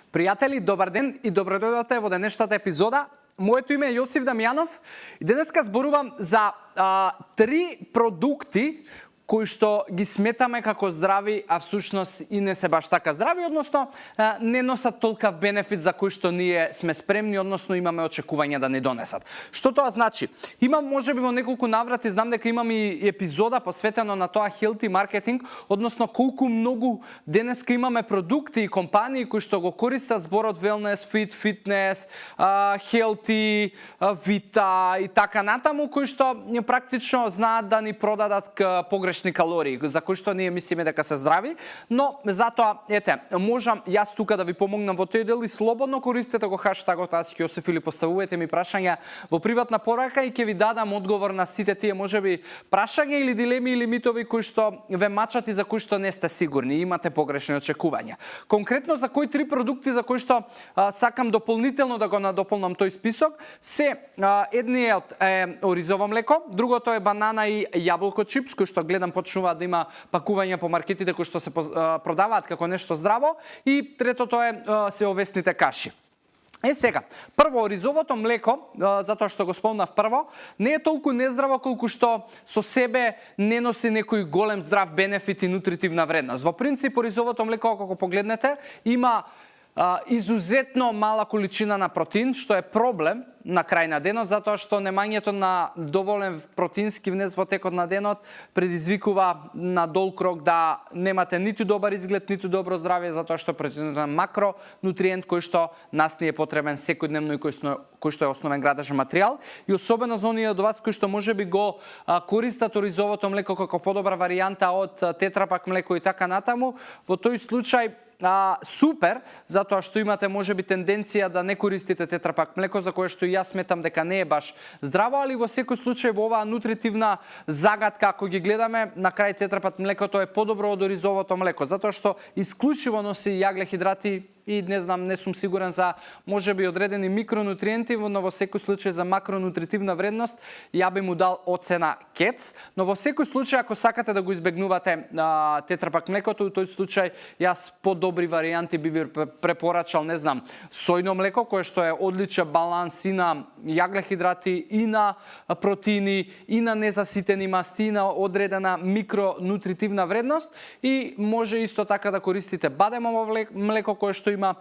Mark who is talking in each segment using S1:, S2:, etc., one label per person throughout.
S1: Пријатели, добар ден и добродојдовте во денешната епизода. Моето име е Јосиф Дамјанов и денеска зборувам за 3 продукти кои што ги сметаме како здрави, а всушност и не се баш така здрави, односно не носат толкав бенефит за кој што ние сме спремни, односно имаме очекувања да не донесат. Што тоа значи? Имам можеби во неколку наврати, знам дека имам и епизода посветено на тоа healthy marketing, односно колку многу денеска имаме продукти и компании кои што го користат зборот wellness, fit, fitness, healthy, vita и така натаму, кои што практично знаат да ни продадат погрешни калории, за кои што ние мислиме дека се здрави, но затоа, можам јас тука да ви помогнам во тој дел и слободно користете го хаштагот #Јосиф или поставувате ми прашања во приватна порака и ќе ви дадам одговор на сите тие можеби прашања или дилеми или митови кои што ве мачат и за кои што не сте сигурни, имате погрешни очекувања. Конкретно за кои 3 продукти за кои што сакам дополнително да го надополнам тој список, се едниот е оризово млеко, другото е банана и јаболко чипс, кој што гледам почнуваат да има пакувања по маркетите кои што се продаваат како нешто здраво, и третото е се овесните каши. Сега, прво оризовото млеко, затоа што го спомнав прво, не е толку нездраво колку што со себе не носи некој голем здрав бенефит и нутритивна вредност. Во принцип, оризовото млеко, ако го погледнете, има изузетно мала количина на протеин, што е проблем на крај на денот, затоа што немањето на доволен протеински внес во текот на денот предизвикува на дол крок да немате ниту добар изглед, ниту добро здравје, затоа што протеинот е макронутриент кој што нас ни е потребен секојдневно и кој што е основен градежен материјал, и особено за оние од вас кои што можеби го користат оризовото млеко како подобра варијанта од тетрапак млеко и така натаму, во тој случај супер, затоа што имате можеби тенденција да не користите тетрапак млеко, за кое што и јас сметам дека не е баш здраво, али во секој случај во оваа нутритивна загадка, ако ги гледаме, на крај тетрапак млекото е подобро од оризовото млеко, затоа што исклучиво носи јаглехидрати и не знам, не сум сигурен за можеби одредени микронутриенти, но во секој случај за макронутритивна вредност ја би му дал оцена кец, но во секој случај ако сакате да го избегнувате тетрапак млекото, во тој случај јас подобри варијанти би ви препорачал, не знам, сојно млеко кое што е одличен баланс и на јаглехидрати, и на протеини, и на незаситени масти, и на одредена микронутритивна вредност, и може исто така да користите бадемово млеко кое што има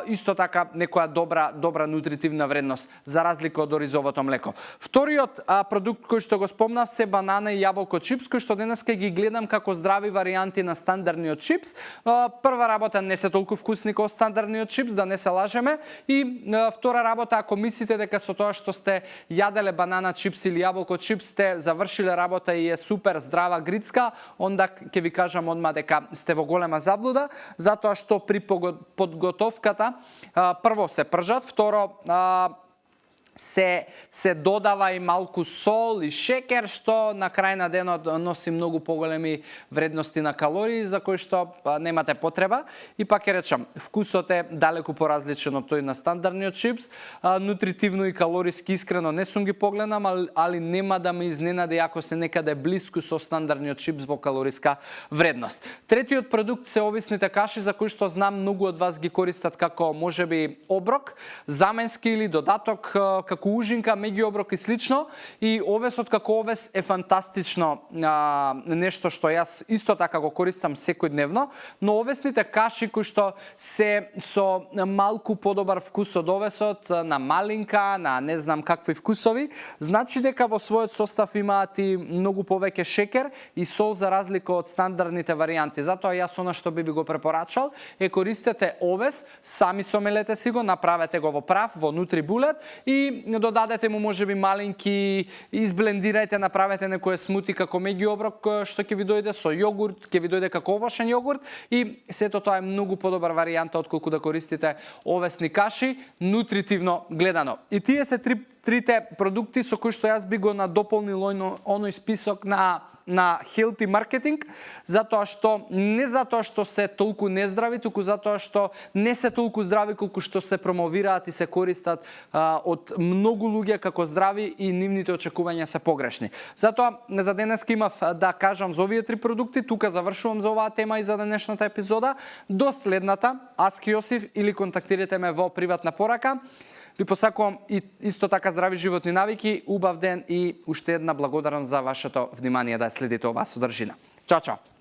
S1: исто така некоја добра нутритивна вредност за разлика од оризовото млеко. Вториот продукт кој што го спомнав се банана и јаболко чипс, кој што денеска ги гледам како здрави варијанти на стандардниот чипс. Прва работа, не се толку вкусни како стандардниот чипс, да не се лажеме, и втора работа, ако мислите дека со тоа што сте јаделе банана чипс или јаболко чипс сте завршиле работа и е супер здрава грицка, онда ќе ви кажам одма дека сте во голема заблуда, затоа што при подготовката прво се пржат, второ се додава и малку сол и шекер, што на крај на денот носи многу поголеми вредности на калории, за кои што немате потреба. И пак ќе речам, вкусот е далеку поразличен од тој на стандардниот чипс. Нутритивно и калориски искрено не сум ги погледнам, али нема да ме изненади ако се некаде блиску со стандардниот чипс во калориска вредност. Третиот продукт се овесните каши, за кои што знам многу од вас ги користат како можеби оброк, заменски или додаток, како ужинка, меѓуоброк и слично, и овесот како овес е фантастично нешто што јас исто така го користам секојдневно, но овесните каши кои што се со малку подобар вкус од овесот, на малинка, на не знам какви вкусови, значи дека во својот состав имаат и многу повеќе шекер и сол за разлика од стандардните варијанти. Затоа јас она што би го препорачал е користете овес, сами сомелете си го, направете го во прав, во нутрибулет и додадете му можеби малинки, изблендирајте, направете некој смути како меѓуоброк што ќе ви дојде со јогурт, ќе ви дојде како овошен јогурт, и сето тоа е многу подобра варијанта отколку да користите овесни каши, нутритивно гледано. И тие се трите продукти со кои што јас би го надополнил оној список на на healthy marketing, не затоа што се толку нездрави, туку затоа што не се толку здрави колку што се промовираат и се користат од многу луѓе како здрави и нивните очекувања се погрешни. Затоа за денеска имав да кажам за овие 3 продукти, тука завршувам за оваа тема и за денешната епизода. До следната, Ask Јосиф или контактирате ме во приватна порака. Ви посакувам и исто така здрави животни навики, убав ден и уште една благодарност за вашето внимание да следите оваа содржина. Чао, чао!